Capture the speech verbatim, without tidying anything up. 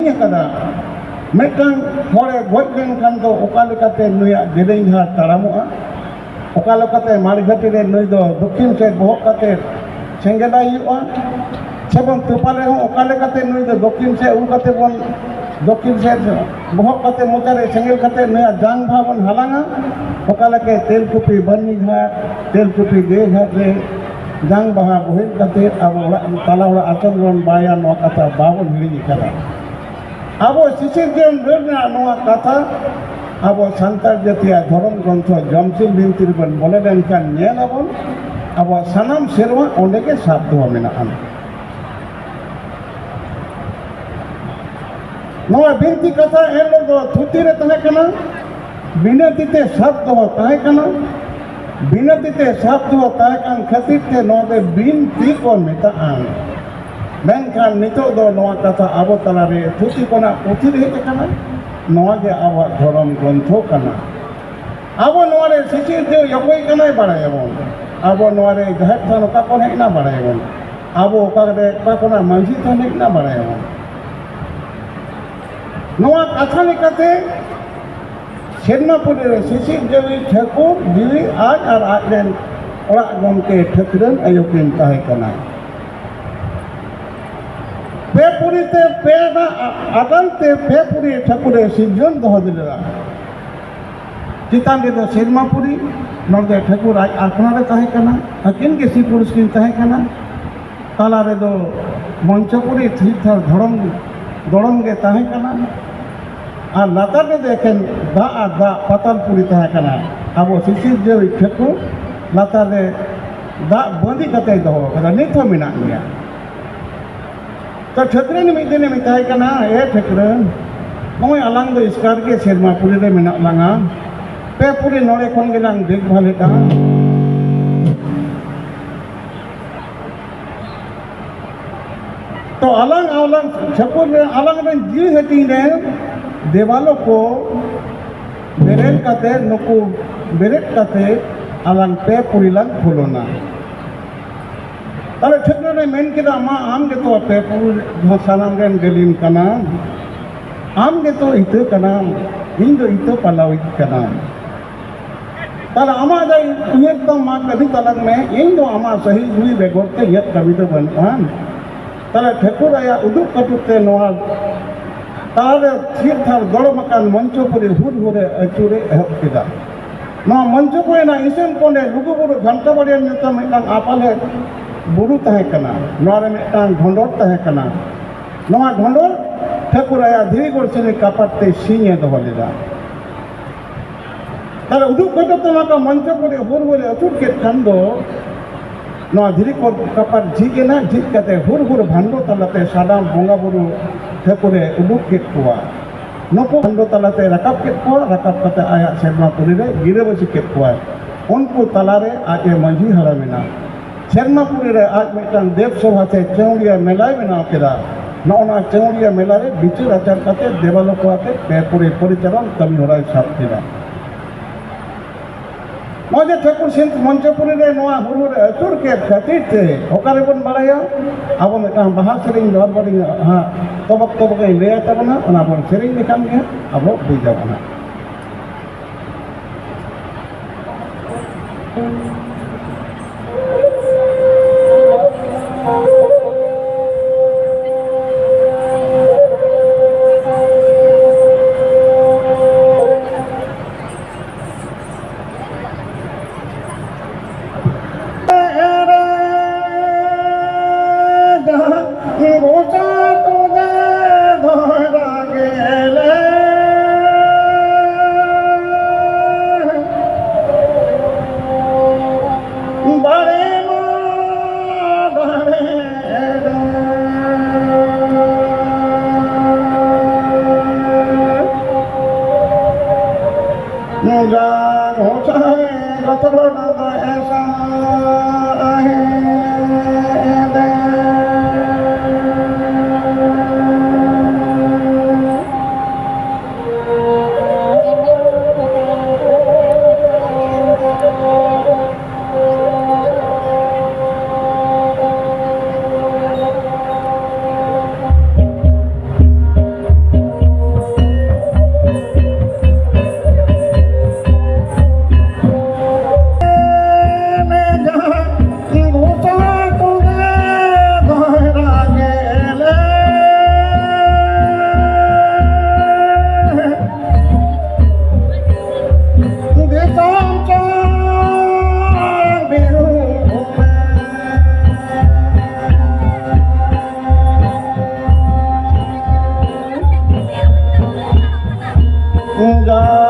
ᱟᱠᱟᱫᱟ᱾ ᱢᱤᱫᱴᱟᱝ ᱦᱚᱲᱮ ᱜᱚᱡ ᱞᱮᱱᱠᱷᱟᱱ ᱫᱚ ᱚᱠᱟ ᱞᱮᱠᱟᱛᱮ ᱱᱩᱭᱟᱜ ᱡᱮᱞᱮᱧ ᱰᱟᱦᱟᱨ ᱛᱟᱲᱟᱢᱚᱜᱼᱟ? ᱚᱠᱟ ᱞᱮᱠᱟᱛᱮ ᱢᱟᱲᱜᱷᱟᱴᱤ ᱨᱮ ᱱᱩᱭ ᱫᱚ ᱫᱚᱠᱠᱷᱤᱱ ᱥᱮᱫ ᱵᱚᱦᱚᱜ ᱠᱟᱛᱮ ᱥᱮᱸᱜᱮᱞᱟᱭ ᱦᱩᱭᱩᱜᱼᱟ? ᱥᱮᱵᱚᱱ ᱛᱚᱯᱟ ᱨᱮᱦᱚᱸ ᱚᱠᱟ ᱞᱮᱠᱟᱛᱮ ᱱᱩᱭ ᱫᱚ ᱫᱚᱠᱠᱷᱤᱱ ᱥᱮᱫ ᱩ ᱠᱟᱛᱮ ᱵᱚᱱ, ᱫᱚᱠᱠᱷᱤᱱ ᱥᱮᱫ ᱵᱚᱦᱚᱜ ᱠᱟᱛᱮ ᱢᱚᱪᱟᱨᱮ ᱥᱮᱸᱜᱮᱞ ᱠᱟᱛᱮ ᱱᱩᱭᱟᱜ ᱡᱟᱝ ᱵᱟᱦᱟ ᱵᱚᱱ ᱦᱟᱞᱟᱝᱟ? ᱚᱠᱟ ᱞᱮᱠᱟ ᱛᱮᱞᱠᱩᱯᱤ ᱵᱟᱹᱨᱱᱤ ᱜᱷᱟᱴ, ᱛᱮᱞᱠᱩᱯᱤ ᱜᱟᱹᱭ ᱜᱷᱟᱴ ᱨᱮ ᱡᱟᱝ ᱵᱟᱦᱟ ᱵᱚᱦᱮᱞ ᱠᱟᱛᱮ ᱟᱵᱚ ᱚᱲᱟᱜ, ᱛᱟᱞᱟ ᱚᱲᱟᱜ ᱟᱪᱚᱞ ᱵᱚᱱ ᱵᱟᱭᱟ, ᱱᱚᱣᱟ ᱠᱟᱛᱷᱟ ᱵᱟᱵᱚᱱ ᱦᱤᱲᱤᱧ ᱟᱠᱟᱫᱟ᱾ ᱟᱵᱚ ᱥᱤᱥᱤᱨ ᱡᱤᱭᱚᱱ ᱨᱟᱹᱲ ᱨᱮᱱᱟᱜ ᱱᱚᱣᱟ ᱠᱟᱛᱷᱟ ᱟᱵᱚ ᱥᱟᱱᱛᱟᱲ ᱡᱟᱹᱛᱤᱭᱟᱜ ᱫᱷᱚᱨᱚᱢ ᱜᱨᱚᱱᱛᱷᱚ ᱡᱚᱢᱥᱤᱢ ᱵᱤᱱᱛᱤ ᱨᱮᱵᱚᱱ ᱵᱚᱞᱚ ᱞᱮᱱᱠᱷᱟᱱ ᱧᱮᱞ ᱟᱵᱚᱱ, ᱟᱵᱚᱣᱟᱜ ᱥᱟᱱᱟᱢ ᱥᱮᱨᱣᱟ ᱚᱸᱰᱮ ᱜᱮ ᱥᱟᱵ ᱫᱚᱦᱚ ᱢᱮᱱᱟᱜᱼᱟ᱾ ᱱᱚᱣᱟ ᱵᱤᱱᱛᱤ ᱠᱟᱛᱷᱟ ᱮᱱ ᱦᱤᱞᱳᱜ ᱫᱚ ᱛᱷᱩᱛᱤ ᱨᱮ ᱛᱟᱦᱮᱸ ᱠᱟᱱᱟ, ᱵᱤᱱᱟᱹ ᱛᱤ ᱛᱮ ᱥᱟᱵ ᱫᱚᱦᱚ ᱛᱟᱦᱮᱸ ᱠᱟᱱᱟ᱾ ᱵᱤᱱᱟᱹ ᱛᱤ ᱛᱮ ᱥᱟᱵ ᱫᱚᱦᱚ ᱛᱟᱦᱮᱸ ᱠᱟᱱ ᱠᱷᱟᱹᱛᱤᱨ ᱛᱮ ᱱᱚᱣᱟ ᱫᱚ ᱵᱤᱱᱛᱤ ᱠᱚ ᱢᱮᱛᱟᱜᱼᱟ᱾ ᱢᱮᱱᱠᱷᱟᱱ ᱱᱤᱛᱚᱜ ᱫᱚ ᱱᱚᱣᱟ ᱠᱟᱛᱷᱟ ᱟᱵᱚ ᱛᱟᱞᱟᱨᱮ ᱛᱷᱩᱛᱤ ᱠᱷᱚᱱᱟᱜ ᱯᱩᱛᱷᱤ ᱨᱮ ᱦᱮᱡ ᱟᱠᱟᱱᱟ᱾ ᱱᱚᱣᱟ ᱜᱮ ᱟᱵᱚᱣᱟᱜ ᱫᱷᱚᱨᱚᱢ ᱜᱨᱚᱱᱛᱷᱚ ᱠᱟᱱᱟ᱾ ᱟᱵᱚ ᱱᱚᱣᱟ ᱨᱮ ᱥᱤᱥᱤᱨ ᱡᱟᱹᱣᱤᱡ ᱚᱠᱚᱭ ᱠᱟᱱᱟᱭ ᱵᱟᱲᱟᱭᱟᱵᱚᱱ᱾ ᱟᱵᱚ ᱱᱚᱣᱟ ᱨᱮ ᱡᱟᱦᱮᱨ ᱛᱷᱟᱱ ᱚᱠᱟ ᱠᱷᱚᱱ ᱦᱮᱡ ᱮᱱᱟ ᱵᱟᱲᱟᱭᱟᱵᱚᱱ᱾ ᱟᱵᱚ ᱚᱠᱟ ᱨᱮ, ᱚᱠᱟ ᱠᱷᱚᱱᱟᱜ ᱢᱟᱹᱡᱷᱤ ᱛᱷᱟᱱ ᱦᱮᱡ ᱮᱱᱟ ᱵᱟᱲᱟᱭᱟᱵᱚᱱ᱾ ᱱᱚᱣᱟ ᱠᱟᱛᱷᱟ ᱞᱮᱠᱟᱛᱮ ᱥᱮᱨᱢᱟᱯᱩᱨᱤ ᱨᱮ ᱥᱤᱥᱤᱨ ᱡᱟᱹᱣᱤᱡ ᱴᱷᱟᱹᱠᱩᱨ ᱡᱤᱣᱤ ᱟᱡ ᱟᱨ ᱟᱡ ᱨᱮᱱ ᱚᱲᱟᱜ ᱜᱚᱢᱠᱮ ᱴᱷᱟᱹᱠᱨᱟᱹᱱ ᱟᱭᱳ ᱠᱤᱱ ᱛᱟᱦᱮᱸ ᱠᱟᱱᱟ᱾ ᱯᱮ ᱯᱩᱨᱤ ᱛᱮ ᱯᱮ ᱨᱮᱱᱟᱜ ᱟ-, ᱟᱜᱟᱢ ᱛᱮ ᱯᱮ ᱯᱩᱨᱤ ᱴᱷᱟᱹᱠᱩᱨᱮ ᱥᱤᱨᱡᱚᱱ ᱫᱚᱦᱚ ᱞᱮᱫᱟ᱾ ᱪᱮᱛᱟᱱ ᱨᱮᱫᱚ ᱥᱮᱨᱢᱟᱯᱩᱨᱤ, ᱱᱚᱰᱮ ᱴᱷᱟᱹᱠᱩᱨ ᱟᱡ ᱟᱯᱱᱟᱨᱮ ᱛᱟᱦᱮᱸ ᱠᱟᱱᱟ, ᱟᱹᱠᱤᱱ ᱜᱮ ᱥᱤ ᱯᱩᱨᱩᱥ ᱠᱤᱱ ᱛᱟᱦᱮᱸ ᱠᱟᱱᱟ᱾ ᱛᱟᱞᱟ ᱨᱮᱫᱚ ᱢᱚᱧᱪᱚᱯᱩᱨᱤ ᱛᱷᱤᱨ ᱛᱷᱟᱨ ᱫᱷᱚᱨᱚᱢ ᱫᱚᱲᱚᱢ ᱜᱮ ᱛᱟᱦᱮᱸ ᱠᱟᱱᱟ᱾ ᱟᱨ ᱞᱟᱛᱟᱨ ᱨᱮᱫᱚ ᱮᱠᱮᱱ ᱫᱟᱜ ᱟᱨ ᱫᱟᱜ ᱯᱟᱛᱟᱞᱯᱩᱨᱤ ᱛᱟᱦᱮᱸ ᱠᱟᱱᱟ᱾ ᱟᱵᱚ ᱥᱤᱥᱤᱨ ᱡᱟᱹᱣᱤᱡ ᱴᱷᱟᱹᱠᱩᱨ ᱞᱟᱛᱟᱨ ᱨᱮ ᱫᱟᱜ ᱵᱟᱸᱫᱤ ᱠᱟᱛᱮᱭ ᱫᱚᱦᱚ ᱟᱠᱟᱫᱟ, ᱱᱤᱛ ᱦᱚᱸ ᱢᱮᱱᱟᱜ ᱜᱮᱭᱟ᱾ ᱛᱚ ᱴᱷᱟᱹᱠᱨᱟᱹᱱ ᱢᱤᱫ ᱫᱤᱱᱮ ᱢᱮᱛᱟᱭ ᱠᱟᱱᱟ, "ᱮ ᱴᱷᱟᱹᱠᱨᱟᱹᱱ, ᱱᱚᱜᱼᱚᱭ ᱟᱞᱟᱝ ᱫᱚ ᱮᱥᱠᱟᱨ ᱜᱮ ᱥᱮᱨᱢᱟ ᱯᱩᱨᱤ ᱨᱮ ᱢᱮᱱᱟᱜ ᱞᱟᱝᱟ, ᱯᱮ ᱯᱩᱨᱤ ᱱᱚᱰᱮ ᱠᱷᱚᱱ ᱜᱮᱞᱟᱝ ᱫᱮᱠᱷᱵᱷᱟᱞᱮᱫᱼᱟ᱾ ᱛᱚ ᱟᱞᱟᱝ, ᱟᱞᱟᱝ ᱴᱷᱟᱹᱠᱩᱨ ᱨᱮ, ᱟᱞᱟᱝ ᱨᱮᱱ ᱡᱤᱣᱤ ᱦᱟᱹᱴᱤᱧ ᱨᱮᱱ ᱫᱮᱵᱟᱞᱳ ᱠᱚ ᱵᱮᱨᱮᱫ ᱠᱟᱛᱮ, ᱱᱩᱠᱩ ᱵᱮᱨᱮᱫ ᱠᱟᱛᱮ ᱟᱞᱟᱝ ᱯᱮ ᱯᱩᱨᱤ ᱞᱟᱝ ᱠᱷᱩᱞᱚᱱᱟ᱾ ᱛᱟᱦᱞᱮ ᱴᱷᱟᱹᱠᱨᱟᱹᱱᱮ ᱢᱮᱱ ᱠᱮᱫᱟ, "ᱢᱟ, ᱟᱢ ᱜᱮᱛᱚ ᱯᱮ ᱯᱩᱨᱩ ᱥᱟᱱᱟᱢ ᱨᱮᱱ ᱜᱟᱹᱞᱤᱢ ᱠᱟᱱᱟᱢ, ᱟᱢ ᱜᱮᱛᱚ ᱤᱛᱟᱹ ᱠᱟᱱᱟᱢ, ᱤᱧ ᱫᱚ ᱤᱛᱟᱹ ᱯᱟᱞᱟᱣᱤᱡ ᱠᱟᱱᱟᱢ᱾ ᱛᱟᱦᱞᱮ ᱟᱢᱟᱜ ᱡᱟ ᱩᱭᱦᱟᱹᱨ ᱛᱟᱢ, ᱢᱟ ᱠᱟᱹᱢᱤ ᱛᱟᱞᱟᱝ ᱢᱮ, ᱤᱧ ᱫᱚ ᱟᱢᱟᱜ ᱥᱟᱹᱦᱤ ᱡᱩᱦᱤ ᱵᱮᱜᱚᱨ ᱛᱮ ᱤᱧᱟᱹᱜ ᱠᱟᱹᱢᱤ ᱫᱚ ᱵᱟᱹᱱᱩᱜᱼᱟ᱾" ᱛᱟᱦᱞᱮ ᱴᱷᱟᱹᱠᱩᱨ ᱟᱭᱟᱜ ᱩᱫᱩᱜ ᱠᱟᱹᱴᱩᱵ ᱛᱮ ᱱᱚᱣᱟ ᱛᱟᱞᱟᱨᱮ ᱛᱷᱤᱨ ᱛᱷᱟᱨ ᱫᱚᱲᱚᱢ ᱟᱠᱟᱱ ᱢᱚᱧᱪᱚᱯᱩᱨᱤ ᱦᱩᱨ ᱦᱩᱨᱮ ᱟᱹᱪᱩᱨᱮ ᱮᱦᱚᱵ ᱠᱮᱫᱟ᱾ ᱱᱚᱣᱟ ᱢᱚᱧᱪᱚᱯᱩᱨᱤ ᱨᱮᱱᱟᱜ ᱤᱥᱟᱹᱱ ᱠᱚᱸᱰᱮ ᱞᱩᱜᱩᱵᱩᱨᱩ ᱜᱷᱟᱱᱴᱟ ᱵᱟᱲᱤᱭᱟᱱ ᱧᱩᱛᱩᱢ ᱢᱤᱫᱴᱟᱝ ᱟᱯᱟᱞᱮ ᱵᱩᱨᱩ ᱛᱟᱦᱮᱸ ᱠᱟᱱᱟ᱾ ᱱᱚᱣᱟ ᱨᱮ ᱢᱤᱫᱴᱟᱝ ᱰᱷᱚᱸᱰᱚᱨ ᱛᱟᱦᱮᱸ ᱠᱟᱱᱟ᱾ ᱱᱚᱣᱟ ᱰᱷᱚᱸᱰᱚᱨ ᱴᱷᱟᱹᱠᱩᱨ ᱟᱭᱟᱜ ᱫᱷᱤᱨᱤ ᱜᱚᱲᱥᱤᱱᱤ ᱠᱟᱯᱟᱴ ᱛᱮ ᱥᱤᱧ ᱮ ᱫᱚᱦᱚ ᱞᱮᱫᱟ᱾ ᱛᱟᱦᱞᱮ ᱩᱫᱩᱜ ᱠᱟᱛᱮ ᱛᱚ ᱱᱚᱝᱠᱟ ᱢᱚᱧᱪᱚ ᱠᱚᱨᱮ ᱦᱩᱨ ᱦᱩᱨ ᱮ ᱟᱹᱪᱩᱨ ᱠᱮᱫ ᱠᱷᱟᱱ ᱫᱚ, ᱱᱚᱣᱟ ᱫᱷᱤᱨᱤ ᱠᱚ ᱠᱟᱯᱟᱴ ᱡᱷᱤᱡ ᱮᱱᱟ, ᱡᱷᱤᱡ ᱠᱟᱛᱮ ᱦᱩᱨ ᱦᱩᱨ ᱵᱷᱟᱱᱰᱚ ᱛᱟᱞᱟᱛᱮ ᱥᱟᱱᱟᱢ ᱵᱚᱸᱜᱟ ᱵᱩᱨᱩ ᱴᱷᱟᱹᱠᱩᱨᱮ ᱩᱰᱩᱠ ᱠᱮᱫ ᱠᱚᱣᱟ᱾ ᱱᱩᱠᱩ ᱵᱷᱟᱱᱰᱚ ᱛᱟᱞᱟᱛᱮ ᱨᱟᱠᱟᱵ ᱠᱮᱫ ᱠᱚᱣᱟ, ᱨᱟᱠᱟᱵ ᱠᱟᱛᱮ ᱟᱭᱟᱜ ᱥᱮᱨᱢᱟ ᱯᱩᱨᱤ ᱨᱮ ᱜᱤᱨᱟᱹᱵᱟᱹᱥᱤ ᱠᱮᱫ ᱠᱚᱣᱟᱭ᱾ ᱩᱱᱠᱩ ᱛᱟᱞᱟᱨᱮ ᱟᱡ ᱮ ᱢᱟᱹᱡᱷᱤ ᱦᱟᱲᱟᱢ ᱮᱱᱟ᱾ ᱥᱮᱨᱢᱟ ᱯᱩᱨᱤ ᱨᱮ ᱟᱡ ᱢᱤᱫᱴᱟᱝ ᱫᱮᱵᱽ ᱥᱚᱵᱷᱟ ᱥᱮ ᱪᱟᱹᱣᱲᱤᱭᱟᱹ ᱢᱮᱞᱟᱭ ᱵᱮᱱᱟᱣ ᱠᱮᱫᱟ᱾ ᱱᱚᱜᱼᱚ ᱱᱚᱣᱟ ᱪᱟᱹᱣᱲᱤᱭᱟᱹ ᱢᱮᱞᱟ ᱨᱮ ᱵᱤᱪᱟᱹᱨ ᱟᱪᱟᱨ ᱠᱟᱛᱮ ᱫᱮᱵᱟᱞᱳᱠ ᱟᱛᱮ ᱯᱮ ᱯᱚᱨᱮ ᱯᱚᱨᱤᱪᱟᱞᱚᱱ ᱠᱟᱹᱢᱤ ᱦᱚᱨᱟᱭ ᱥᱟᱵ ᱠᱮᱫᱟ᱾ ᱱᱚᱜᱼᱚᱭ ᱡᱮ ᱴᱷᱟᱹᱠᱩᱨ ᱥᱤᱝ ᱢᱚᱧᱪᱚᱯᱩᱨᱤ ᱨᱮ ᱱᱚᱣᱟ ᱦᱩᱨ ᱦᱩᱨ ᱮ ᱟᱹᱪᱩᱨ ᱠᱮᱫ ᱠᱷᱟᱹᱛᱤᱨ ᱛᱮ ᱚᱠᱟ ᱨᱮᱵᱚᱱ ᱵᱟᱲᱟᱭᱟ? ᱟᱵᱚ ᱢᱤᱫᱴᱟᱝ ᱵᱟᱦᱟ ᱥᱮᱨᱮᱧ ᱫᱚᱦᱚ ᱵᱚᱱ ᱦᱟᱸᱜ ᱛᱚᱵᱚᱠ ᱛᱚᱵᱚᱠ ᱤᱧ ᱞᱟᱹᱭᱟ ᱛᱟᱵᱚᱱᱟ, ᱚᱱᱟ ᱵᱚᱱ ᱥᱮᱨᱮᱧ ᱞᱮᱠᱷᱟᱱ ᱜᱮ ᱟᱵᱚ ᱵᱩᱡᱽ ᱟᱵᱚᱱ ᱦᱟᱸᱜ᱾ ᱡᱟᱦᱟᱸ